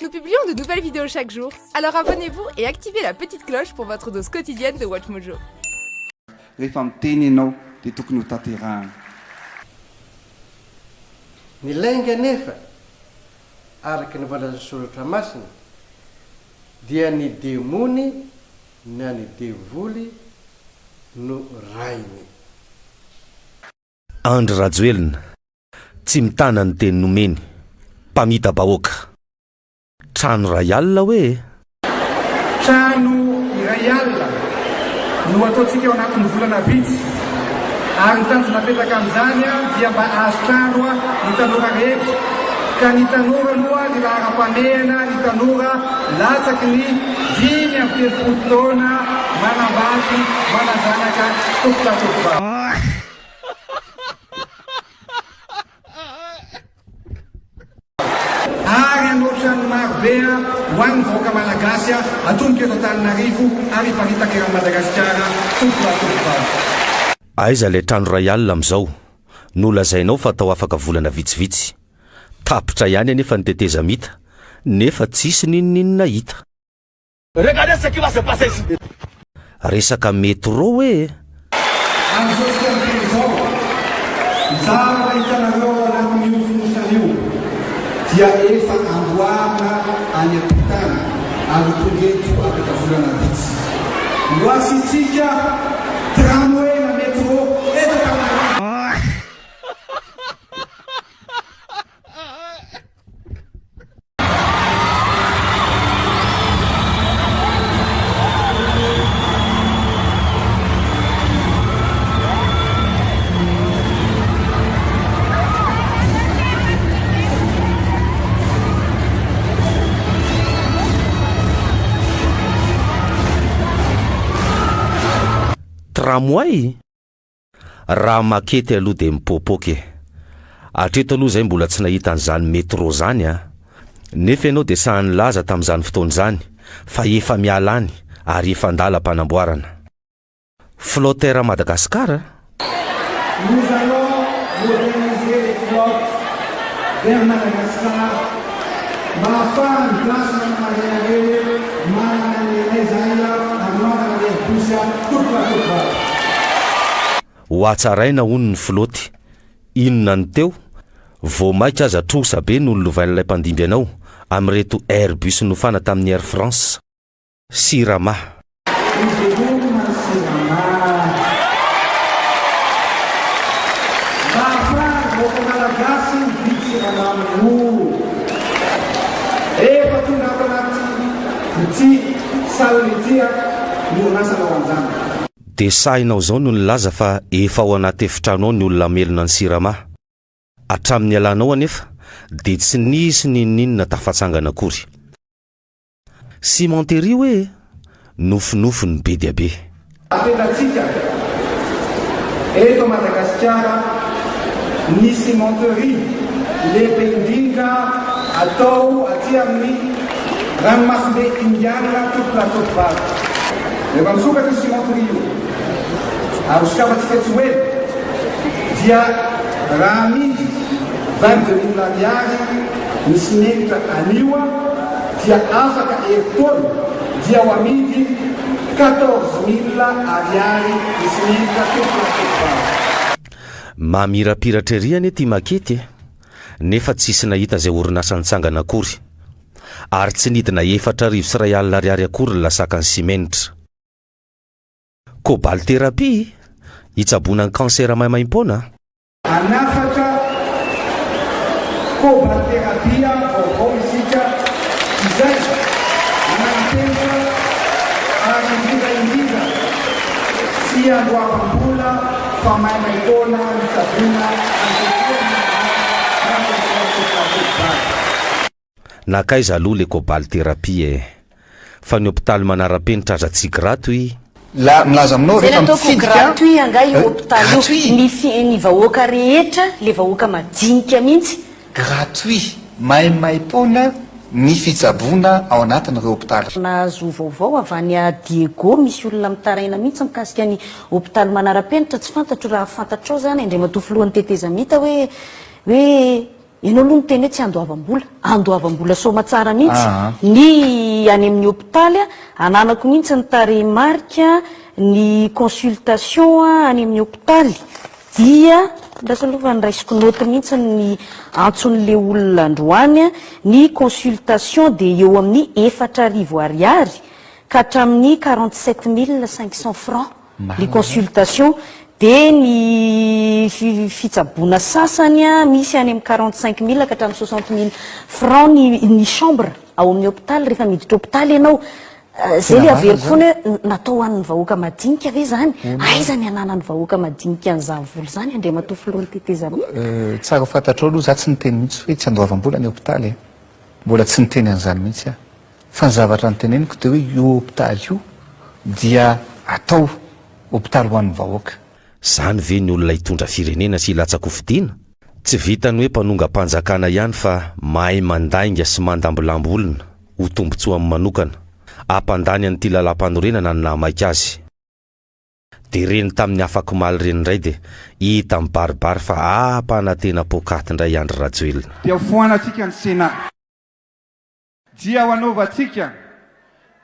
Nous publions de nouvelles vidéos chaque jour, alors abonnez-vous et activez la petite cloche pour votre dose quotidienne de WatchMojo. Rehefa miteny ianao dia tokony ho tanterahana. Ny lainga anefa, araka ny voalazan'ny Soratra Masina, dia ny demony na ny devoly no rainy. Andry Rajoelina, tsy mitana ny teny nomeny, mpamita-bahoaka. Trano iray alina hoe e? Trano iray alina no ataontsika ao anatin'ny volana vitsy ary ny tanjona apetraka amin'izany dia mba hahazo trano ny tanora rehetra ka ny tanora aloha ny laharam-pahamehana ny tanora latsaky ny 35 taona manambady manan-janaka tompokolahy tompovavy. Ary hanao trano maro be ho an'ny vahoaka Malagasy atomboka eto Antananarivo ary hiparitaka eran'i Madagasikara tompokolahy tompovavy. Aiza ilay trano iray alina amin'izao? Nolazainao fa atao afaka volana vitsivitsy. Tapitra ihany anefa ny tetezamita, nefa tsisy n'inon'inona hita. Regardez ce qui va se passer ici. Resaka metro hoe? Amin'izao tsika miteny izao, ny zavatra hitanareo ao anatin'io fonosana io dia efa amboarina any am-pitana ary ho tonga eto afaka volana vitsy. Ho asiantsika tramway na metro eto Antananarivo. Tramway? Raha makety aloha dia mipoapoaka e! Hatreto aloha izay mbola tsy nahita an'izany metro zany a! Nefa ianao dia sahy nilaza tamin'izany fotoana izany fa efa miala any ary efa an-dalam-panamboarana. Flotte Air Madagascar a! Nous allons moderniser les flottes d'Air Madagascar mba ahafahan'ny gasy manana rehareha hoe manana ny anay zahay ary manana ny Airbus tompoko lahy tompoko vavy. Ho hatsaraina hono ny flotte. Inona no teo? Vao maika aza trosa be no nolovain'ilay mpandimby anao amin'ireto Airbus nofana tamin'ny Air France. Sirama. Miveloma ny Sirama. Mba ahafahan'ny vahoaka Malagasy mividy siramamy mora. Efa tonga ato anaty ity salle ity ny orinasa Lawanjana. Dia sahinao izao no nilaza fa efa ao anaty efitrano ao ny olona hamelona ny Sirama. Hatramin'ny nialanao anefa dia tsy nisy n'inon'inona tafatsangana akory. Cimenterie hoe nofinofy ny be dia be. Apetratsika eto Madagasikara ny cimenterie lehibe indrindra atao aty amin'ny ranomasimbe Indiana tompolahy tompovavy. Rehefa misokatra io cimenterie io ary hosokafantsika tsy ho ela dia raha amidy 22000 ariary ny simenitra anio dia afaka herintaona dia ho amidy 14000 ariary ny simenitra tompona tompon-vava. Mamirapiratra ery anie ty makety e! Nefa tsisy nahita izay orinasa nitsangana akory. Ary tsy nidina 1004 ariary akory ny lasakan'ny simenitra. Cobaltherapie? Hitsaboana ny cancer maimaimpoana? Hanafatra kobalterapia vaovao isika izay manara-penitra ary indrindra indrindra tsy andoavam-bola fa maimaim-poana ny tsaboina ankehitriny amin'ny alalan'ny Nankaiza aloha le cobaltherapie e? Fa ny hopitaly manara-penitra aza tsy gratuit. La milaza aminao Zay rehefa nataoko mitsidika gratuit angaha io hopitaly io, gratuit. ny fi- ny vahoaka rehetra, le vahoaka madinika mihitsy. Gratuit, maimaimpoana ny fitsaboana ao anatin'ireo hopitaly. Nahazo vaovao avy any Diego, misy olona mitaraina mihitsy mikasika ny hopitaly manara-penitra, tsy fantatro raha fantatrao zany Andriamatoa Filohan'ny tetezamita hoe hoe. Ianao aloha niteny hoe tsy andoavam-bola. Andoavam-bola soamatsara mihitsy ny any amin'ny hopitaly. Ananako mihitsy ny tarehimarika ny consultation any amin'ny hopitaly dia andraso aloha fa noraisiko note mihitsy ny antson'ilay olona androany. Ny consultation dia eo amin'ny 4000 ariary ka hatramin'ny 47500 francs. Ny consultation dia ny fitsaboana sasany misy any amin'ny 45000 ka hatramin'ny 60000 francs ny ny chambre ao amin'ny hôpital rehefa miditra hôpital ianao. Zay le averiko foana hoe natao ho an'ny vahoaka madinika ve zany? Aiza ny ananan'ny vahoaka madinika an'izany vola izany Andriamatoa Filohan'ny Tetezamita? Tsara ho fantatrao aloha za tsy niteny mihitsy hoe tsy andoavam-bola ny hôpitaly e. Mbola tsy niteny an'izany mihitsy aho. Fa ny zavatra noteneniko dia hoe io hopitaly io dia atao hopitaly ho an'ny vahoaka. Zany ve ny olona hitondra firenena sy hilatsa-kofidina? Tsy vitan'ny hoe mpanongam-panjakana ihany fa mahay mandainga sy mandambolambo olona ho tombotsoany manokana. Hampandany an'ity lalàmpanorenana ny nahamaika azy. Dia reny tamin'ny afakomaly ireny indray dia hita mibaribary fa hampanantena poakaty indray i Andry Rajoelina. Dia ho foanantsika ny Sénat. Dia ho anaovantsika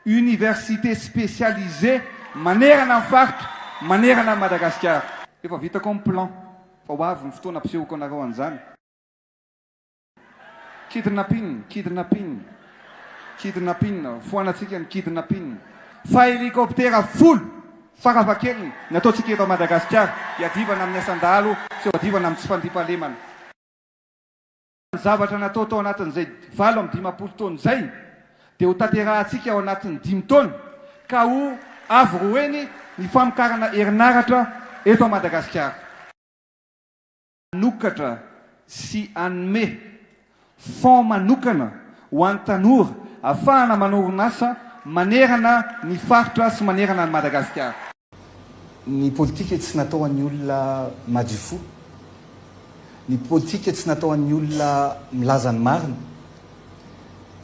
université spécialisée manerana ny faritra, manerana an'i Madagasikara. Efa vita koa ny plan fa ho avy ny fotoana ampisehoko anareo an'izany. Kidnapping, kidnapping, kidnapping, foanantsika ny kidnapping. Fa hélicoptère folo farafahakeliny ny ataontsika eto Madagasikara hiadivana amin'ny asan-dahalo sy hiadivana amin'ny tsy fandriampahalemana. Ny zavatra natao tao anatin'izay 58 taona izay dia ho tanterahantsika ao anatin'ny dimy taona ka ho avo roa heny ny famokarana herinaratra eto Madagasikara. Hanokatra sy hanome fonds manokana ho an'ny tanora ahafahana manorin'asa manerana ny faritra sy manerana an'i Madagasikara. Ny politika tsy natao an'ny olona madio fo. Ny politika tsy natao an'ny olona milaza ny marina.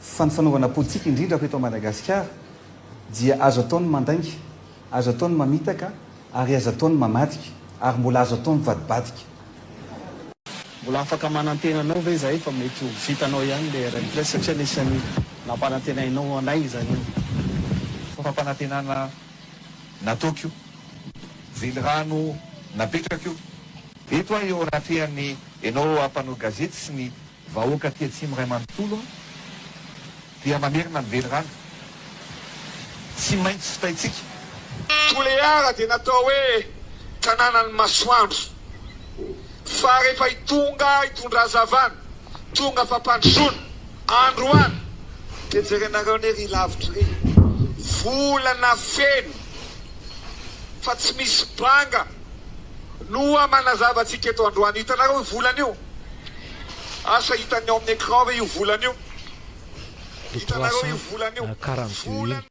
Fa ny fanaovana politika indrindra fa eto Madagasikara dia azo atao ny mandainga, azo atao ny mamitaka ary azo atao ny mamadika ary mbola azo atao mivadibadika. Mbola afaka manantena anao ve izahay fa mety ho vitanao ihany ilay RN Press satria anisan'ny nampanantenainao anay izany io. Fampanantenana nataoko io. Velirano napetrako io. Eto aho eo anatrehan'ny enao mpanao gazety sy ny vahoaka aty atsimo iray manontolo aho dia mamerina ny velirano. Tsy maintsy vitaintsika. Toliara dia natao hoe tanànan'ny masoandro. Fa rehefa tonga hitondra hazavana, tonga fampandrosoana, androany, dia jerenareo anie ry lavitra ry, volana feno fa tsy misy banga no manazava antsika eto androany. Hitanareo io volana io? Asa hitan'ny ao amin'ny écran ve io volana io? Le Hitanareo io volana io? 342 iny.